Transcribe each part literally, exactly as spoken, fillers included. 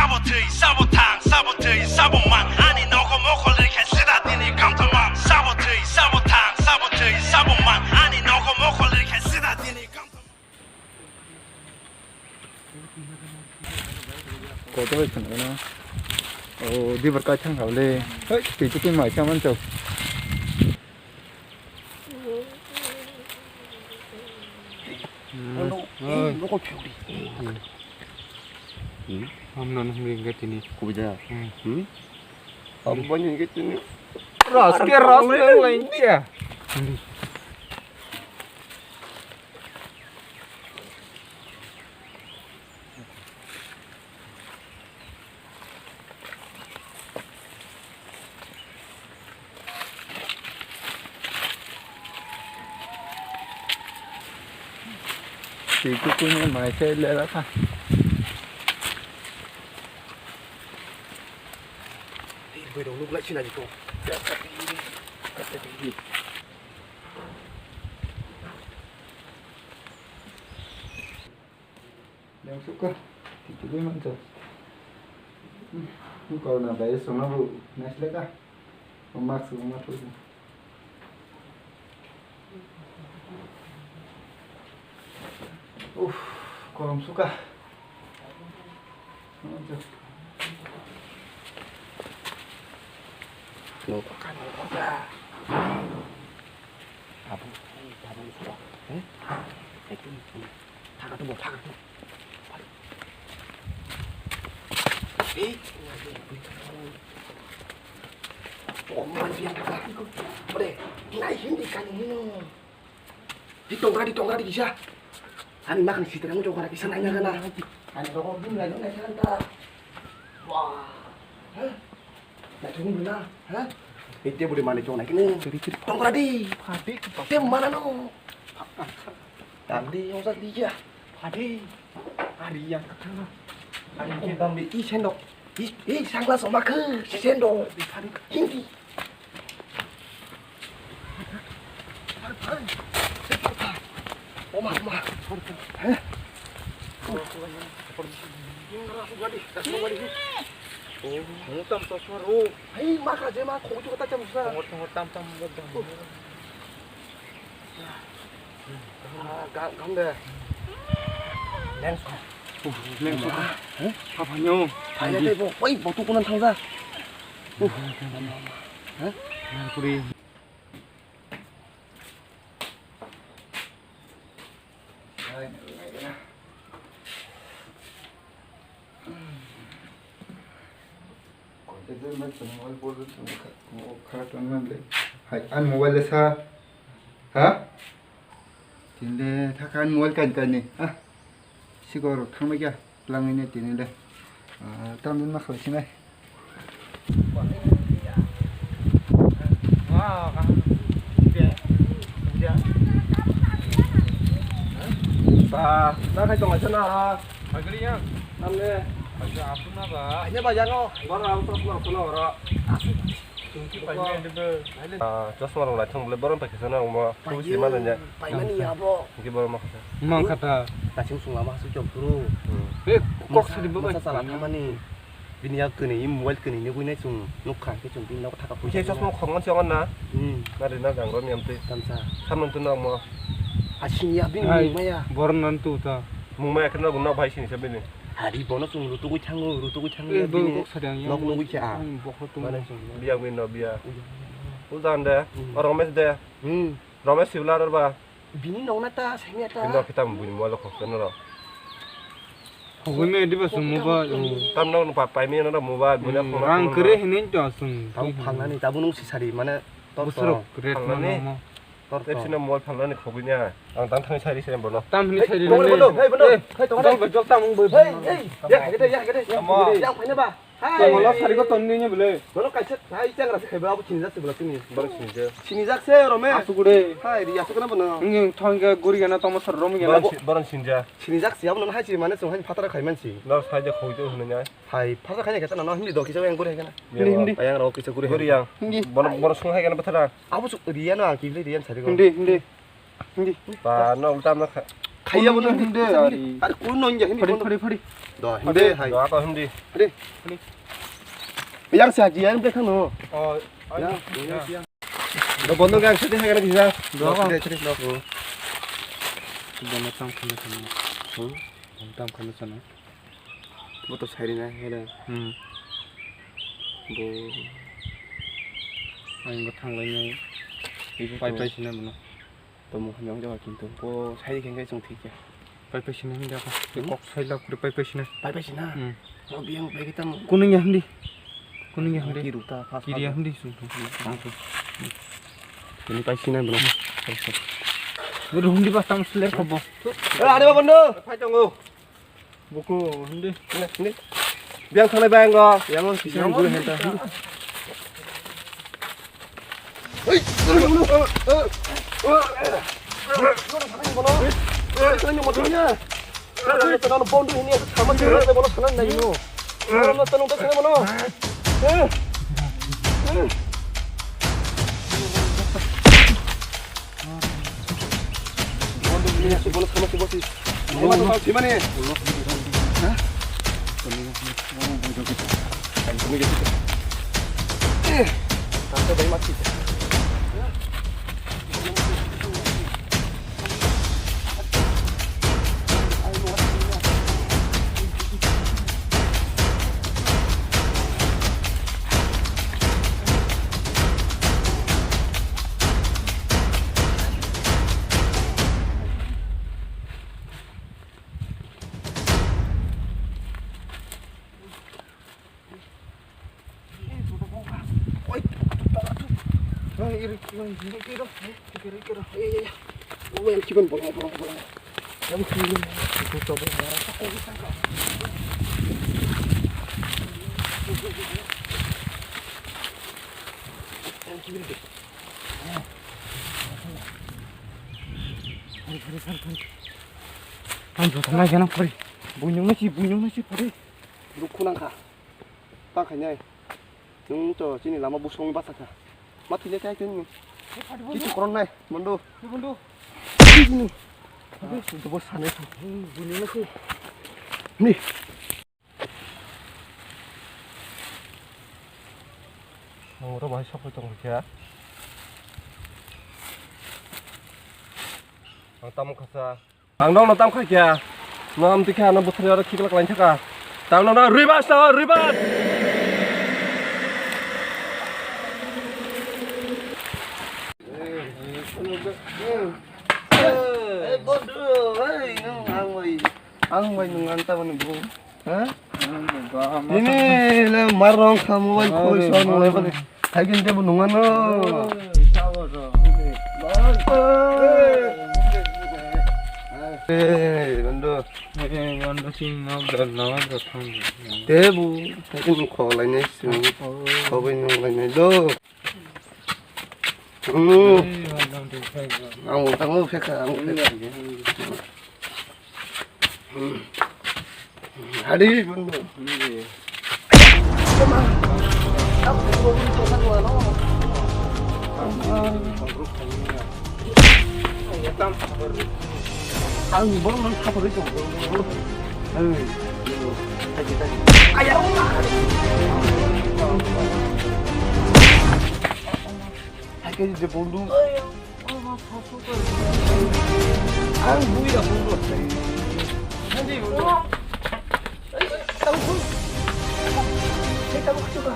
Sabo thwi, sabo thang, sabo thwi, sabo man. Ani nogo mokol rikhe sida dini kamtama. Sabo thwi, sabo thang, sabo thwi, sabo man. Ani nogo mokol rikhe sida dini kamtama. Kotor bai khwna gana. O dibar kai thang kha le. Hei, twi twi mai kha man chau. Ano, eh, nokol phiyok di. Hamna no hwnwi hwnkhe tini. Kubui da. Hmm. Abo bani hwnkhe tini. Ras ke ras le lai dia. Twi kukuino mai khe lela kha. Bwrwi rok nuk lai sina di ko. Lengsukha, titugwi manjak. Corona virus rokno bo naisleka. O mask rok ma thukgo. Uff, kolom sukha. Manjak. Abo, abo, abo, eh? Ekdom, thaka tumo, thaka tumo. Eh, oh, man, biar buka. Bre, nai hindi kani hino. Di tongra, di tongra, di kisa. Ani makan sitra mo tongra kisa nai nagana. Ani rokok dum lai nai nai ta. Wah. Hah? Naithok wngkha na, ha? Ete bwrwi manwi chong naikhe nw. Tongkora di. Phadi. Te mana no. Tamdi yongsa di ya. Phadi. Ari yang kha. Ari ke bambi i sendo. I, i sangla soma khe sendo. Phadi. Hindi. Oma, oma. Heh. Oh, tam chosma ro. Hei, ma kha je ma, khogwi chukha ta cham sa. Tam, tam, tam, tam. Ah, ga-, gam de. Lens. Lens. Heh? Apa nyo? Ayo, tei bo, oi, bo tu kunan thangja. Uh. Heh? Kuri. Hai, ani mobile le sa. Ha? Tinde thakha ani mobile kain kain ni. Ah. Sikor thangbai kya. Langwi ne tini le. Ah, tamni ma khlai sinai. Ba, na khai tong acha na ha. Agri ya. Namne. Acha apu na ba. Aine ba yango. Bara ang tos na kono ora. Tungki pai me de. Ah, chosma rok lai thang bole borom pai khesana omo. Pai si ma nya. Pai mani abo. Ki borom ma khata. Ma khata. Tasing sung lama su chok turu. Hmm. Eh, kok sidi bo. Masa sala thamani. Bini ya kwnwi mobile kwnwi ni buinai chwng nukha, hwnkhe chwng bini nogo thaka. Bwsai chosma khoroknw se ongna. Hmm. Nari na jang rom yam twi. Tamsa. Samon tu nang mo. A sini ya bini maya. Borom nan tu ta. Mung maya kheno nok bai sini se bini. Hari bono chwng rutugwi thango, rutugwi thango. Eh, ya bo bini kok sadang ya. Nok nugwi kha. Ang bokho tu. Mane chwng. Biya bini no biya. Ujan de. Hmm. O Romesh de. Hmm. Romesh sibla ror ba. Bini nong na ta, sengya ta. Bini nok kita bini mobile khok chano ro. Khogwi me diba sung mobile, oh. Tam nok pa pai me no mobile, bini khok. Rang kere hinin to sung. Tam phalnani, tabu nung si sari, mane tor busrok tor. Ret phalnani. Mano mo. Tor tor. Tepsina mobile phalnani khogwi nya. Ang tam thang sari se bono. Tam hini sari. Hey, bono, hey, bono. Hey, to. Dol bajok tam ung bai. Hey, hey. Ya, gede, ya, gede. Amo. Ya, paine ba. Hai. Tongolo sari ko tonni ni bole. Bono kaisa hai changra se khaiba abo sinijak se bola tini. Bono sinijak. Sinijak se rome. Asuk de. Hai ri asuk na bono. Ngi thong ga guri ga na tomo sar rom ga na. Bono sinijak. Sinijak se abo no hai si mane sung hai phatara khai man si. Nor sai de khoi de hunu nya. Hai phatara khai ga na no hindi do kisa yang guri hai ga na. Hindi, hindi. Ayang ro kisa guri. Guri yang. Hindi. Bono bono sung hai ga na phatara. Abo su ri ya no ang ki ri ya sari ko. Hindi, hindi. Hindi. Ba no ulta na kha. Khaiya bono himde. Ari. Ari kun nong ya himde. Phari, phari, phari. Do himde hai. Do to himde. Ari. Phari. Yang sa ji yang bekha no. Oh, ya. Ya. Do bono gang sete hai kana kisa. Do. Sete, sete, do. Bono tam khana khana. Hmm? Bono tam khana khana. Bo to sairi na hele. Hmm. Bo. Ang go thanglai nai. Ibu pai pai sina bono. Tamo hwnwi wng jago kintu bo sai khe khe chwng thik ya. Pai pai sina hwnwi jago. Hmm? Kok sai lak kuri pai pai sina. Pai pai sina. Hmm. Mo biyang pai kita mo. Kunung ya hwnwi. Kunung ya hwnwi. Kiru ta fast. Kiri ya hwnwi sung sung. Ang sung. Ini pai sina bro. Bro hwnwi ba tang sler ko bo. Eh, ada apa bendo? Pai tongo. Buku hindi. Hindi, hindi. Biang sana biang go. Yang on sisi yang dulu henta. Hei, dulu, dulu. Ini motornya. Ini tangan pon tuh ini sama sih, bola sana nai no. Bola sana nai no. Eh. Eh. Bondo, ini si bondo sama si bosi. Ini mah tukang si mana? Hah? Eh, tante dari mati. Ang joto nai gana pori. Bunyung nasi, bunyung nasi pori. Rukhu nangkha. Ta khainai. Nwng to chini lama busong basa kha. Ma thile kai ken. Kichu koron nai, bondo. Bondo. Chini. Abe, to bo sane. Bunyung nasi. Ni. Ang oro bahai sokoi tong kha. Ang tamo khasa. Ang nokno tam khai kha. Nwng am tikha ano bwthwrwi oro khiklak lain thaka. Tang nokno rwi bas tao rwi bas. Hey, bondhu, hey, nwng ang bai, ang bai nwng ang tamani bro. Ha? Ini le marrong kha mobile khoi son mobile bani. Hai kin tebo nungano. Eh, bondo. Eh, bondo sing nok dal nawa dal thang. Tebo, hai kin kho lai ne su. Kho bai nung lai ne do. Hmm. Ang, ang pheka, ang pheka. Hadi, bondo. Ang bol nang khapor itu. Hei. Ayah. Hai khe je bondhu. Ang buira bondhu. Nandi bondhu. Ei, tamo. Ei, tamo khuchuka.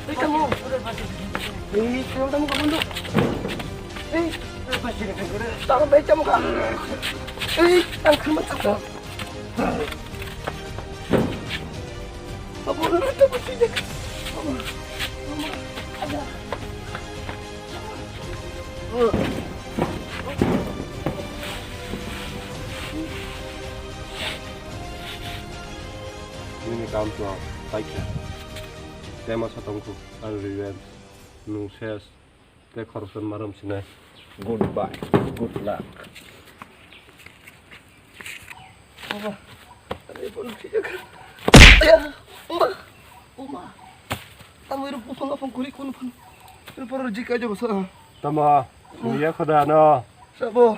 Ei, tamo. Ei, tamo ka bondhu. Ei, tamo, ei, tamo ka. Ei, ang khama tamo. Nini kam to paikha. Tema satongkhu, ang revenge. Nung ses. Tei khoroksa marom sinai. Goodbye. Good luck. Baba, ani phone thwijak. Aya, uma, uma. Tamo iro phone phone kuri kun phone. Iro poro jika jo sa. Tamo, ya khoda no. Sabo.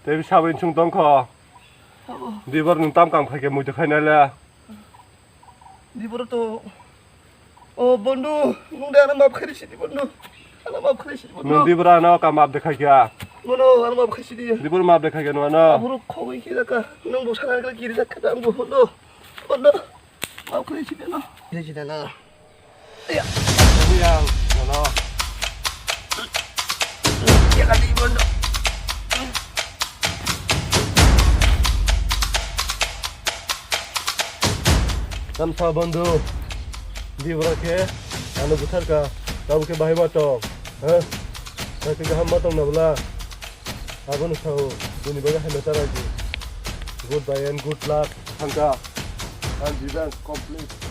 Tei sabin chung tongkho. Dibor nwng tam kam khaikhe muitu khainai le. Dibor to. O bondhu, nwng de ano map khairi sidi bondhu. Ano map khairi sidi bondhu. Nwng dibor ano ka map de khaikha. Bono ano map khairi sidi. Dibor map de khaikha nwng ano. Aburu khogwi khe jaka. Nwng bo sana kiri jaka ang bo bondhu. Bondhu. Map khairi sidi ano. Khairi sidi ano. Iya. Iya, ano. Iya, kali, bondo. Tamsa bondhu. Di borok khe ano butharka. Tabuk khe bahai ma tong. Ha? Sakti kaham ma tong na bwla? Abono sao. Bini bagwi hai ma ta raidi. Goodbye and good luck. Thangka. And revenge complete.